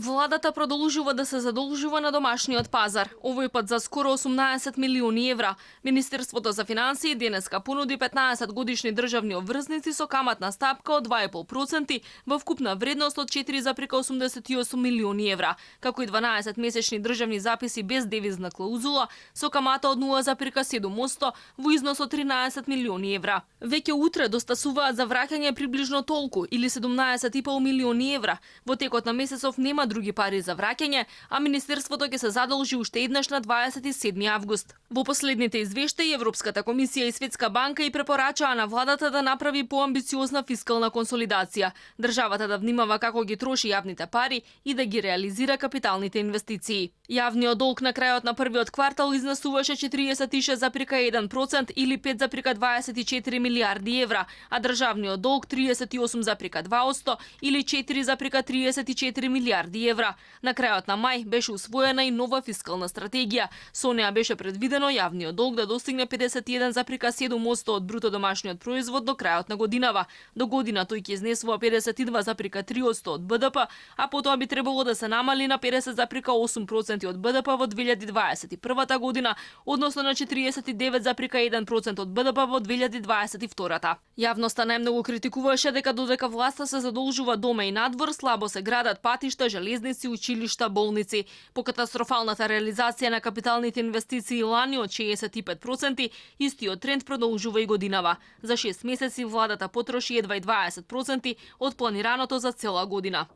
Владата продолжува да се задолжува на домашниот пазар, овој пат за скоро 18 милиони евра. Министерството за финансии денеска понуди 15 годишни државни обврзници со каматна стапка од 2,5% во вкупна вредност од 4,88 милиони евра, како и 12 месечни државни записи без девизна клаузула со камата од 0,7% во износ од 13 милиони евра. Веќе утре достасуваат за враќање приближно толку или 17,5 милиони евра. Во текот на месецов нема други пари за враќање, а Министерството ќе се задолжи уште еднаш на 27 август. Во последните извештаи Европската комисија и Светска банка и препорачаа на владата да направи поамбициозна фискална консолидација, државата да внимава како ги троши јавните пари и да ги реализира капиталните инвестиции. Јавниот долг на крајот на првиот квартал изнесуваше 46,1% или 5,24 милиарди евра, а државниот долг 38,2% или 4,34 милиарди евра. На крајот на мај беше усвоена и нова фискална стратегија. Со неа беше предвидено јавниот долг да достигне 51,7% од бруто домашниот производ до крајот на годинава. До година тој ќе изнесува 52,3% од БДП, а потоа би требало да се намали на 50,8% од БДП во 2021 година, односно на 49,1% од БДП во 2022. Јавноста најмногу критикуваше дека додека власта се задолжува дома и надвор, слабо се градат патишта, железници, училишта, болници. По катастрофалната реализација на капиталните инвестиции лани од 65%, истиот тренд продолжува и годинава. За 6 месеци владата потроши едва и 20% од планираното за цела година.